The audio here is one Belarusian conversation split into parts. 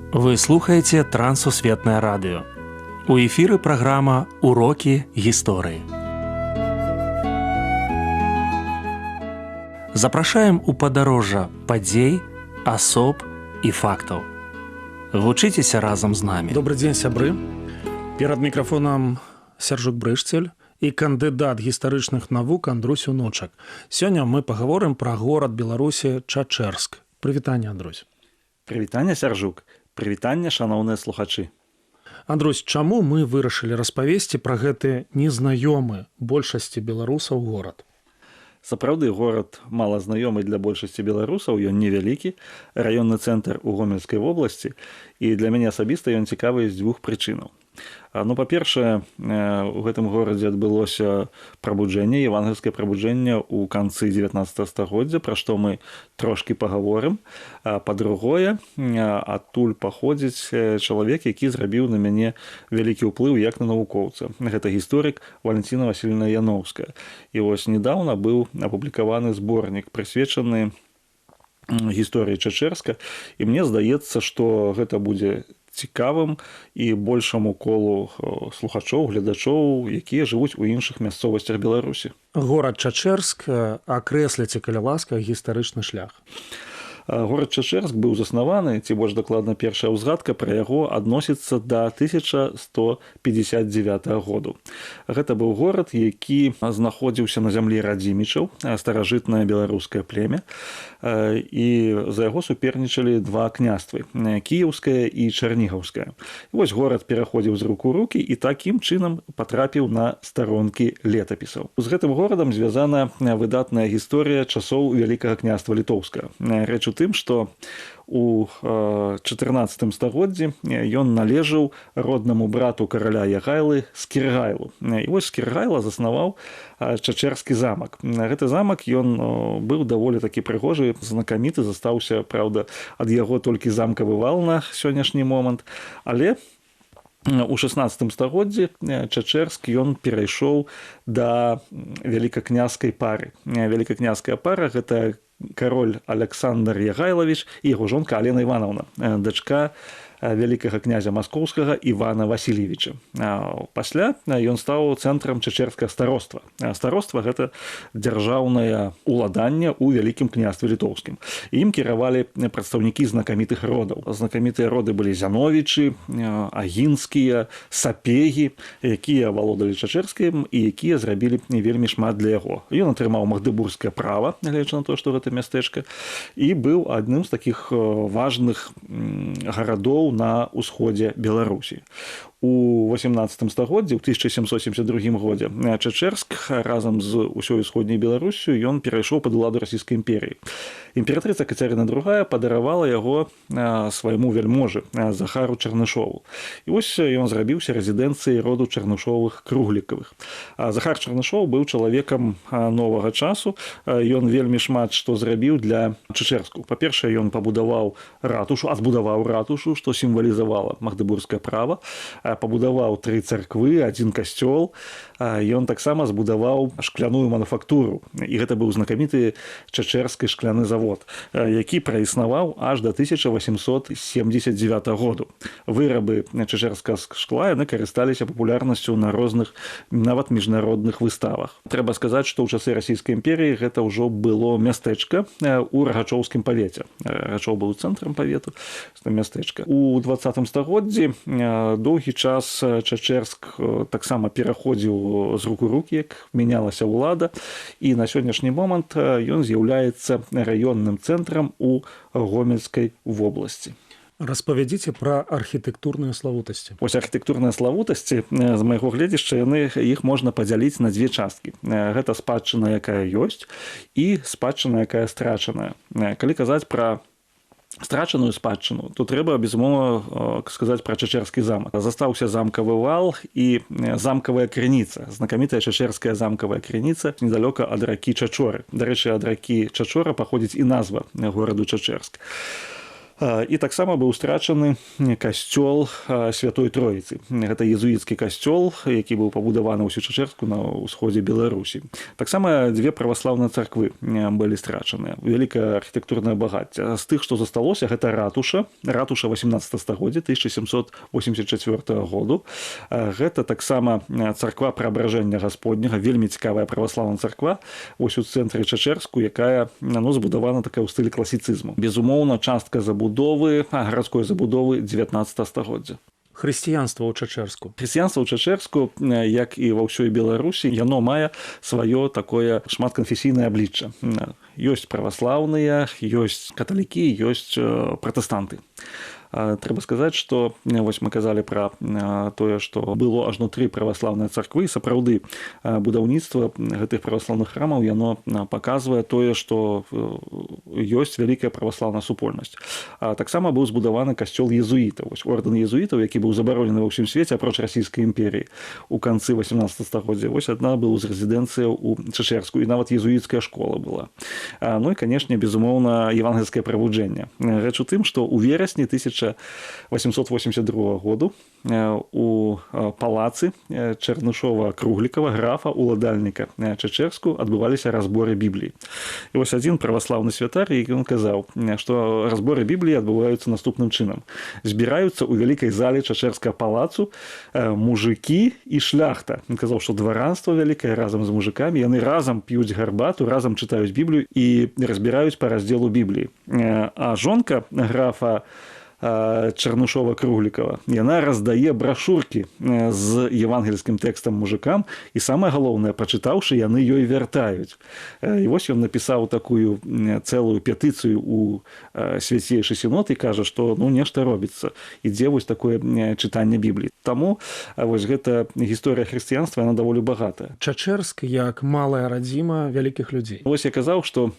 Вы слухаеце Трансусветнае радыё. У эфіры праграма «Урокі гісторыі». Запрашаем у падарожжа падзей, асоб і фактаў. Вучыцеся разам з намі. Добры дзень, сябры. Перад мікрафонам Сяржук Брышцель і кандыдат гістарычных навук Андрусь Уночак. Сёння мы пагаворым пра горад Беларусі Чачэрск. Прывітанне, Андрусь. Прывітанне, Сяржук. Прывітанне, шаноўныя слухачы. Андрусь, чаму мы вырашылі распавесці пра гэты незнаёмы большасці беларусаў горад? Сапраўды, горад мала знаёмы для большасці беларусаў, ён невялікі, раённы цэнтр у Гомельскай вобласці, і для мяне асабіста ён цікавы з дзвюх прычынаў. Ну, па-першае, у гэтым горадзе адбылося прабуджэнне, евангельскае прабуджэнне ў канцы 19 стагоддзя, пра што мы трошкі пагаворым. Па-другое, адтуль паходзіць чалавек, які зрабіў на мяне вялікі ўплыў як на навукоўца. Гэта гісторык Валянціна Васільеўна Яноўская. І вось недаўна быў апублікаваны зборнік, прысвечаны гісторыі Чачэрска, і мне здаецца, што гэта будзе цікавым і большаму колу слухачоў, гледачоў, якія жывуць у іншых мясцовасцях Беларусі. Горад Чачэрск, акрэсліце, калі ласка, гістарычны шлях. Горад Чачэрск быў заснаваны, ці больш дакладна першая ўзгадка пра яго адносіцца да 1159 году. Гэта быў горад, які знаходзіўся на зямлі радзімічаў, старажытнае беларускае племя, і за яго супернічалі два княствы, кіеўскае і чарнігаўскае. І вось горад пераходзіў з рук у рукі і такім чынам патрапіў на старонкі летапісаў. З гэтым горадам звязана выдатная гісторыя часоў Вялікага княства Літоўскага. Рэч у тым, што у 14 стагоддзі ён належаў роднаму брату караля Ягайлы Скіргайлу. І вось Скіргайла заснаваў Чачэрскі замак. Гэты замак ён быў даволі такі прыгожы, знакаміты, застаўся, праўда, ад яго толькі замкавы вал на сённяшні момант, але у 16 стагоддзі Чачэрск ён перайшоў да вялікакнязскай пары. Вялікакнязская пара гэта кароль Александр Ягайлавіч і яго жонка Алена Іванаўна, дачка вялікага князя маскоўскага Івана Васільевіча. Пасля ён стаў цэнтрам чачэрскага староства. Староства гэта дзяржаўнае уладанне ў Вялікім княстве Літоўскім. Ім кіравалі прадстаўнікі знакамітых родаў. Знакамітыя роды былі Зяновічы, Агінскія, Сапегі, якія валодалі Чачэрскім і якія зрабілі вельмі шмат для яго. Ён атрымаў магдэбургскае права, нягледзячы на то, што гэта мястэчка, і быў адным з такіх важных гарадоў на ўсходзе Беларусі. У 18 стагоддзі, у 1772 годзе, Чачэрск разам з усёй усходняй Беларуссю ён перайшоў пад уладу Расійскай імперыі. Імператрыца Кацярына II падаравала яго свайму вяльможы Захару Чарнышову. І вось ён зрабіўся рэзідэнцыяй роду Чарнышовых Круглікавых. Захар Чарнышоў быў чалавекам новага часу, ён вельмі шмат што зрабіў для Чачэрску. Па-першае, ён пабудаваў ратушу, адбудаваў ратушу, што сімвалізавала магдэбургскае права, пабудаваў тры царквы, адзін касцёл. Ён таксама збудаваў шкляную мануфактуру. І гэта быў знакаміты чачэрскі шкляны завод, які праіснаваў аж да 1879 году. Вырабы чачэрскага шкла яны карысталіся папулярнасцю на розных, нават міжнародных выставах. Трэба сказаць, што ў часы Расійскай імперіі гэта ўжо было мястэчка ў Рагачоўскім павеце. Рагачоў быў цэнтрам павету, мястэчка. У 20 стагоддзі доўгі час Чачэрск таксама пераходзіў з рук у рукі, як мянялася ўлада, і на сённяшні момант ён з'яўляецца раённым цэнтрам у Гомельскай вобласці. Распавядзіце пра архітэктурныя славутасці. Вось архітэктурныя славутасці, з майго гледзішча, іх можна падзяліць на дзве часткі. Гэта спадчына, якая ёсць, і спадчына, якая страчаная. Калі казаць пра страчаную спадчыну, то трэба безумоўна сказаць пра Чачэрскі замак. Застаўся замкавы вал і замкавая крыніца, знакамітая чачэрская замкавая крыніца недалёка ад ракі Чачоры. Дарэчы, ад ракі Чачора паходзіць і назва гораду Чачэрск. І таксама быў страчаны касцёл Святой Троіцы. Гэта езуіцкі касцёл, які быў пабудаваны ў Чачэрску на ўсходзе Беларусі. Таксама дзве праваслаўныя царквы былі страчаныя. Вялікае архітэктурнае багацце. З тых, што засталося, гэта ратуша, ратуша 18 стагоддзя 1784 году. Гэта таксама царква Преображення Гасподняга, вельмі цікавая праваслаўная царква вось у цэнтры Чачэрску, якая, ну, збудавана такая ў стылі класіцызму. Безумоўна, частка забудовы, гарадской забудовы 19 стагоддзя. Хрысціянства ў Чачэрску. Хрысціянства ў Чачэрску, як і ва ўсёй Беларусі, яно мае сваё такое шматканфесійнае аблічча. Ёсць праваслаўныя, ёсць каталікі, ёсць пратэстанты. Трэба сказаць, што вось мы казалі пра тое, што было ажно тры праваслаўныя царквы, сапраўды будаўніцтва гэтых праваслаўных храмаў яно паказвае тое, што ёсць вялікая праваслаўная супольнасць. Таксама быў збудаваны касцёл езуітаў, вось ордэн езуітаў, які быў забаронены ва ўсім свеце апроч Расійскай імперіі у канцы 18 стагоддзя. Вось адна была з рэзідэнцыяў у Чачэрску, і нават езуіцкая школа была. Ну і, канешне, безумоўна, евангельскае прабуджэнне. Рэч у тым, што ў верасні 1882 году у палацы Чарнышова-Круглікава, графа, уладальніка Чачэрску, адбываліся разборы Бібліі. І вось адзін праваслаўны святар, і ён казаў, што разборы Бібліі адбываюцца наступным чынам. Збіраюцца ў вялікай зале Чачэрскага палацу мужыкі і шляхта. Ён казаў, што дваранства вялікае разам з мужыкамі, яны разам п'юць гарбату, разам чытаюць Біблію і разбіраюць па раздзелу Бібліі. А жонка графа Чарнышова-Круглікава, яна раздае брашуркі з евангельскім тэкстам мужыкам, і самае галоўнае, прачытаўшы, яны ёй вяртаюць. І вось ён напісаў такую цэлую петыцыю у Свяцейшы Сінод і кажа, што, ну, нешта робіцца, ідзе вось такое чытанне Бібліі. Таму вось гэта гісторыя хрысціянства, яна даволі багатая. Чачэрск як малая радзіма вялікіх людзей. Вось я казаў, што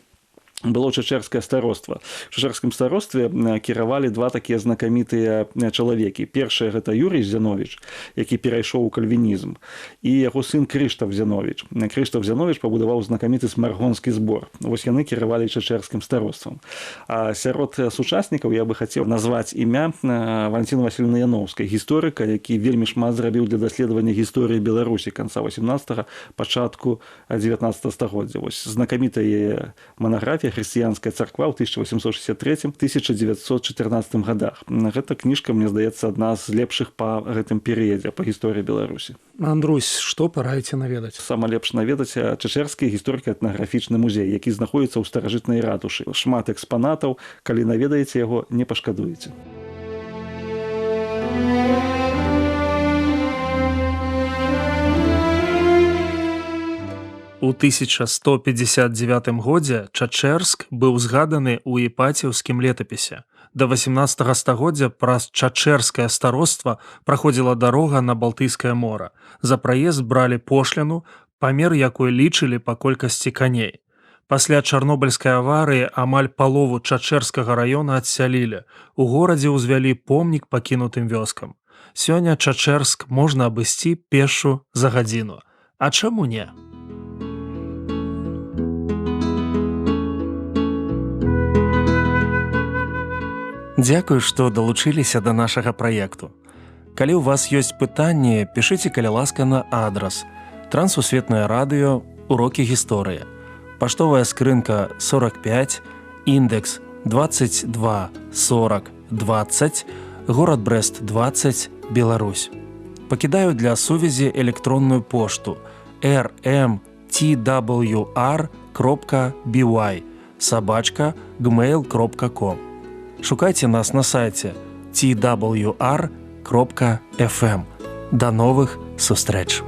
было чачэрскае староства. У чачэрскім старостве кіравалі два такія знакамітыя чалавекі. Першае гэта Юрый Зяновіч, які перайшоў у кальвінізм, і яго сын Крыштаф Зяновіч. Крыштаф Зяновіч пабудаваў знакаміты смаргонскі збор. Вось яны кіравалі чачэрскім староствам. А сярод сучаснікаў я бы хацеў назваць імя Валентина Васильевна Яноўскай, гісторыка, які вельмі шмат зрабіў для даследавання гісторыі Беларусі канца 18-го, пачатку 19 стагоддзя. Вось знакамітая яе манаграфія «Хрысціянская царква» ў 1863-1914 годах. Гэта кніжка, мне здаецца, адна з лепшых па гэтым перыядзе, па гісторыі Беларусі. Андрусь, што параіце наведаць? Сама лепш наведаць Чачэрскі гісторыка-этнаграфічны музей, які знаходзіцца ў старажытнай ратушы. Шмат экспанатаў, калі наведаеце яго, не пашкадуеце. У 1159 годзе Чачэрск быў згаданы ў іпаціўскім летапісе. Да 18 стагоддзя праз чачэрскае староства праходзіла дарога на Балтыйскае мора. За праезд бралі пошліну, памер якой лічылі па колькасці коней. Пасля Чарнобыльскай аварыі амаль палову Чачэрскага раёна адсялілі. У горадзе ўзвялі помнік пакінутым вёскам. Сёння Чачэрск можна абысці пешу за гадзіну. А чаму не? Дзякуй, што далучыліся да нашага праекту. Калі ў вас ёсць пытанні, пішыце, калі ласка, на адрас: Трансусветнае радыё, урокі гісторыі. Паштовая скрынка 45, індекс 22 40 20, горад Брэст 20, Беларусь. Пакідаю для сувязі электронную пошту rmtwr.by@gmail.com. Шукайце нас на сайце twr.fm. До новых сустрэч!